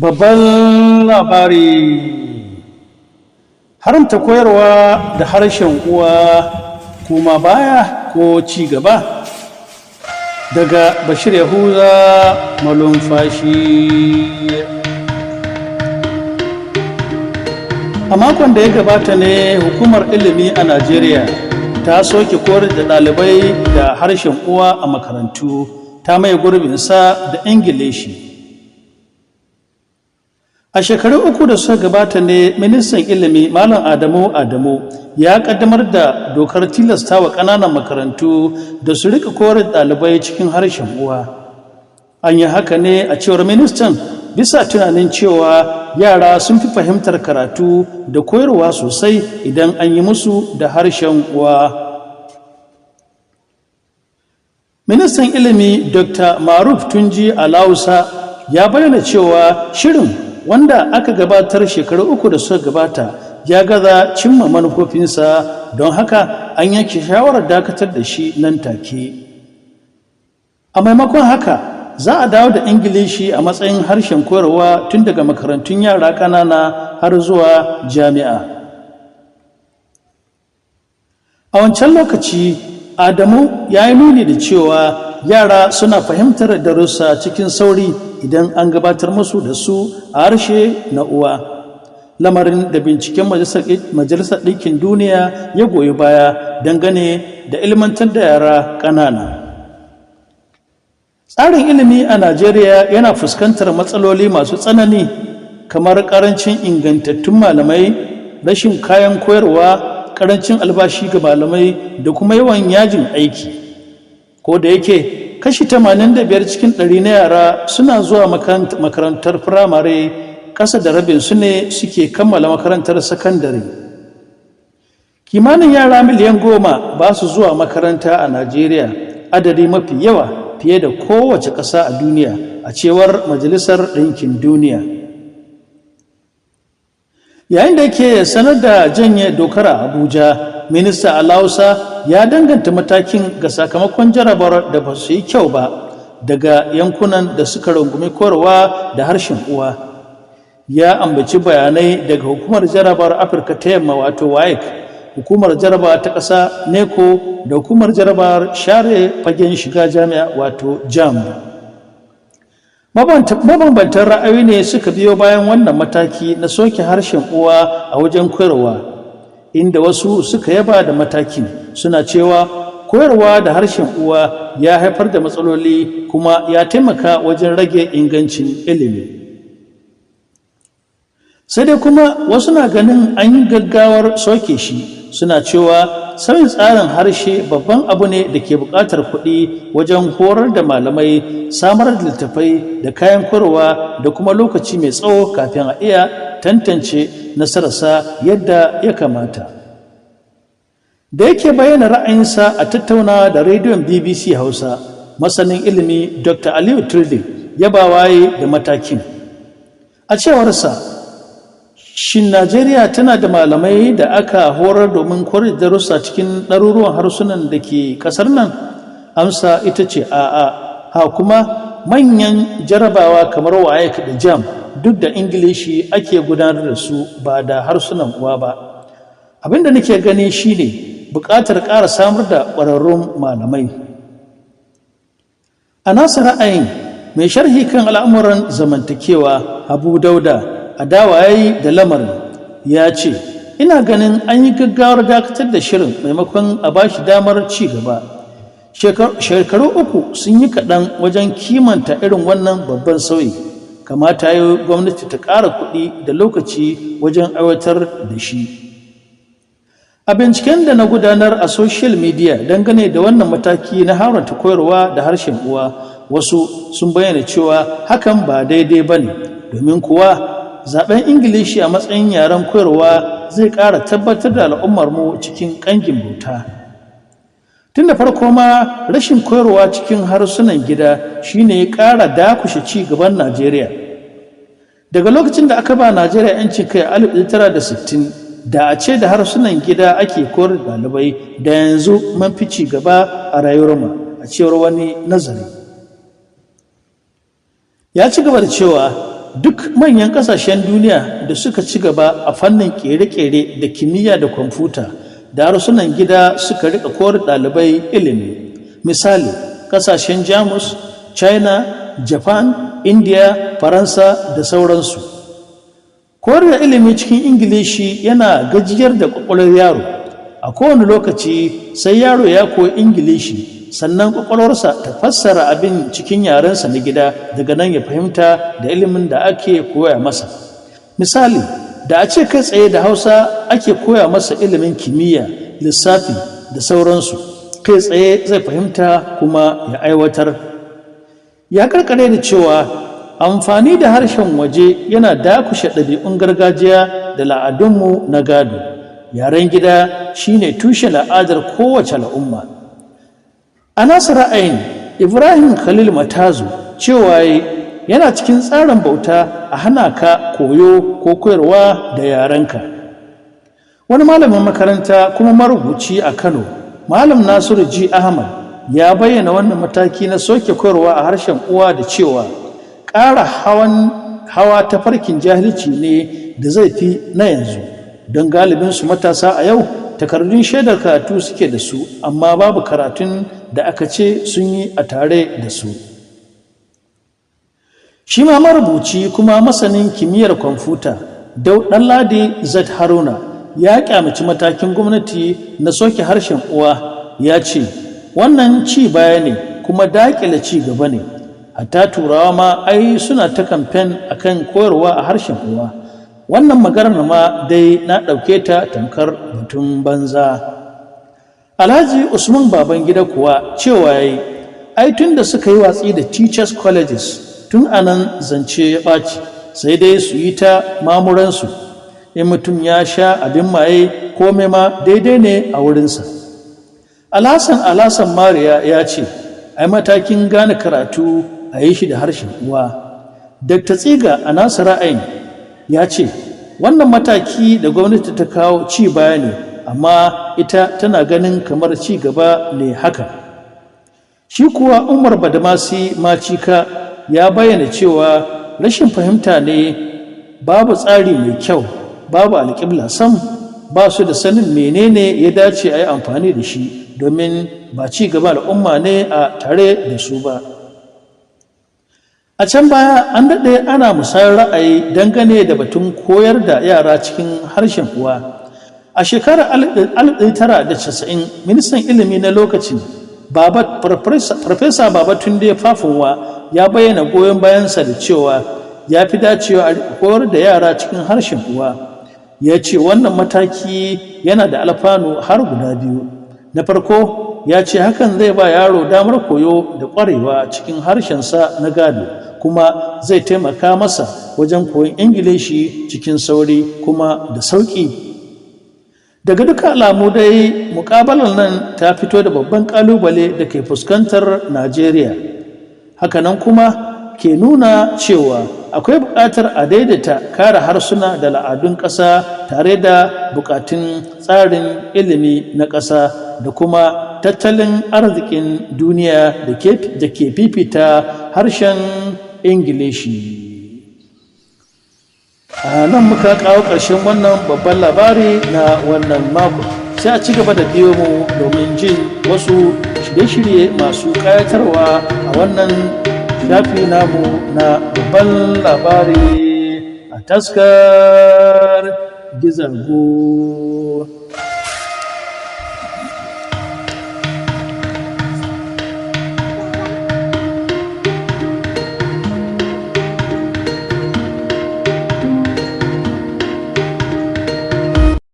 Babban labari: haramta koyarwa da harshen uwa, kuma baya ko ci gaba? Daga Bashir Yahuza Malumfashi. A makon da ya gabata ne hukumar ilimi a Najeriya ta soke koyar da ɗalibai da harshen uwa a makarantu, ta maye gurbinsa da Ingilishi. A shekaru 3 da suka gabata ne ministan ilimi, Malam Adamu Adamu, ya kaddamar da dokar tilasta wa ƙananan makarantu da su rika koyar da ɗalibai cikin harshen uwa. An yi haka ne, a cewar ministan, bisa tunanin cewa yara sun fi fahimtar karatu da koyarwa sosai idan an yi musu da harshen uwa. Ministan ilimi, Dr. Maruf Tunji Alausa, ya bayyana cewa shirin wanda aka gabatar shekaru 3 da suka gabata ya gaza cimma manufofinsa, don haka an yanke shawarar dakatar da shi nan take. A maimakon haka, za a dawo da Ingilishi a matsayin harshen koyarwa tun daga makarantun yara ƙanana har zuwa jami'a. A wancan lokaci, Adamu ya yi nuni da cewa yara suna fahimtar darussa cikin sauri idan an gabatar musu da su a harshe na uwa, lamarin da binciken Majalisar Ɗinkin Duniya ya goyi baya dangane da ilmantar da yara ƙanana. Tsarin ilimi a Najeriya yana fuskantar matsaloli masu tsanani kamar ƙarancin ingantattun malamai, rashin kayan koyarwa, ƙarancin albashi ga malamai da kuma yawan yajin aiki. Ko da yake kashi 85 cikin 100 na yara suna zuwa makarantar firamare, ƙasa da rabin su ne suke kammala makarantar sakandare. Kimanin yara miliyan 10 ba su zuwa makaranta a Najeriya, adadi mafi yawa fiye da kowace ƙasa a duniya, a cewar Majalisar Ɗinkin Duniya. Yayin da yake sanar da janye dokar a Abuja, Minista Alausa ya danganta matakin ga sakamakon jarabar da ba su yi kyau ba daga yankunan da suka rungumi koyarwa da harshen uwa. Ya ambaci bayanai daga Hukumar Jarabar Afirka ta Yamma, wato WAEC, Hukumar Jarabawa ta Ƙasa NECO, da Hukumar Jarabawar Share Fagen Shiga Jami'a, wato JAMB. Mabambantan ra'ayoyi ne suka biyo bayan wannan mataki na soke harshen uwa a wajen koyarwa, inda wasu suka yaba da matakin, suna cewa koyarwa da harshen uwa ya haifar da matsaloli kuma ya taimaka wajen rage ingancin ilimi. Sai dai kuma wasu na ganin an yi gaggawar soke shi, suna cewa sauyin tsarin harshe babban abu ne da ke buƙatar kuɗi wajen horar da malamai, samar da littattafai da kayan koyarwa, da kuma lokaci mai tsawo kafin a iya tantance nasararsa yadda ya kamata. Da yake bayyana ra'ayinsa a tattaunawa da rediyon BBC Hausa, masanin ilimi Dr. Aliyu Tilde yabawa ya yi da matakin. A cewarsa, shin Najeriya tana da malamai da aka horar domin koyar da darussa cikin ɗaruruwan harsunan da ke ƙasar nan? Amsa ita ce a'a. Ha kuma manyan jarabawa kamar WAEC da JAMB duk da Ingilishi ake gudanar da su, ba da harsunan uwa ba. Abin da nake gani shine buƙatar ƙara samar da ƙwararrun malamai. A nasa ra'ayin, mai sharhi kan al'amuran zamantakewa, Habu Dauda, adawa ya yi da lamarin. Ya ce, "Ina ganin an yi gaggawar dakatar da shirin maimakon a ba shi damar ci gaba. Shekaru 3 sun yi kaɗan wajen kimanta irin wannan babban sauyi. Kamata ya yi gwamnati ta ƙara kuɗi da lokaci wajen aiwatar da shi." A binciken da na gudanar a social media dangane da wannan mataki na haramta koyarwa da harshen uwa, wasu sun bayyana cewa hakan ba daidai ba ne, domin kuwa zaben Ingilishi a matsayin yaren koyarwa zai ƙara tabbatar da al'ummarmu cikin ƙangin bauta. Tun da farko ma, rashin koyarwa cikin harsunan gida shine ya ƙara dakushe ci gaban Najeriya. Daga lokacin da aka ba Najeriya 'yancin kai a 1960, da a ce da harsunan gida ake koyar da ɗalibai, da yanzu mun fi ci gaba a rayuwarmu, a cewar wani nazari. Ya ci gaba da cewa Duk manyan ƙasashen duniya da suka ci gaba a fannin ƙere-ƙere da kimiyya da kwamfuta, da harsunan gida suka rika koyar ɗalibai ilimi. Misali, ƙasashen Jamus, China, Japan, India, Faransa da sauransu. Koyar da ilimi cikin Ingilishi yana gajiyar da ƙwaƙwalwar yaro. A kowane lokaci sai yaro ya koyi Ingilishi, sannan ƙwaƙwalwarsa ta fassara abin cikin yarensa na gida, daga nan ya fahimta da ilimin da ake koya masa. Misali, da a ce kai tsaye da Hausa ake koya masa ilimin kimiyya, lissafi da sauransu, kai tsaye zai fahimta kuma ya aiwatar. Ya karkare da cewa amfani da harshen waje yana dakushe ɗabi'un gargajiya da al'adunmu na gado. Yaren gida shine tushen al'adar kowace al'umma. A nasa ra'ayin, Ibrahim Khalil Matazu cewa yana cikin tsarin bauta a hana ka koyo ko koyarwa da yarenka. Wani malamin makaranta kuma marubuci a Kano, Malam Nasiru G. Ahmad, ya bayyana wannan mataki na soke koyarwa a harshen uwa da cewa ƙara hawan hawa tafarkin jahilci ne da zai fi na yanzu, don galibinsu matasa a yau takardun shaidar karatu suke da su, amma babu karatun da aka ce sun yi a tare da su. Shi ma marubuci kuma masanin kimiyyar kwamfuta, Ɗanladi Z. Haruna, ya kyamaci matakin gwamnati na soke harshen uwa. Ya ce wannan ci baya ne kuma daƙile ci gaba ne. Hatta Turawa ma ai suna ta kamfen akan koyarwa a harshen uwa. Wannan maganar ma dai na ɗauke ta tamkar batun banza. Alhaji Usman Babangida kuwa cewa yayi, ai tun da suka yi watsi da teachers colleges, tun anan zance ya ɓaci, sai dai su yi ta mamuransu. In mutum ya sha abin maye, komai ma daidai ne a wurinsa. Alhassan Alhassan Mariya ya ce ai matakin gane karatu a yi shi da harshen uwa. Dr. Tsiga a nasa ra'ayin ya ce wannan mataki da gwamnati ta kawo ci baya ne, amma ita tana ganin kamar ci gaba ne haka. Shi kuwa Umar Badamasi Macika ya bayyana cewa rashin fahimta ne, babu tsari mai kyau, babu alƙibla sam, ba su da sanin menene ya dace a yi amfani da shi, domin ba ci gaba al'umma ne a tare da su ba. A can baya an daɗe ana musayar ra'ayi dangane da batun koyar da yara cikin harshen uwa. A shekarar 1990, ministan ilimi na lokacin, Farfesa Babatunde Fafunwa, ya bayyana goyon bayansa da cewa ya fi dacewa a koyar da yara cikin harshen uwa. Ya ce wannan mataki yana da alfanu har guda biyu. Na farko, ya ce hakan zai ba yaro damar koyo da ƙwarewa cikin harshensa na gado, kuma zai taimaka masa wajen koyon Ingilishi cikin sauri kuma da sauƙi. Daga duka alamu dai, muƙabalar nan ta fito da babban ƙalubale da ke fuskantar Najeriya. Hakanan kuma ke nuna cewa akwai buƙatar a daidaita kare harsuna da al'adun ƙasa tare da buƙatun tsarin ilimi na ƙasa da kuma tattalin arzikin duniya da ke fifita harshen Ingilishi. A nan muka kawo ƙarshen wannan babban labari na wannan mako. Sai a ci gaba da biyo mu domin jin wasu shirye-shirye masu ƙayatarwa a wannan shafi namu na Babban Labari a Taskar Gizago.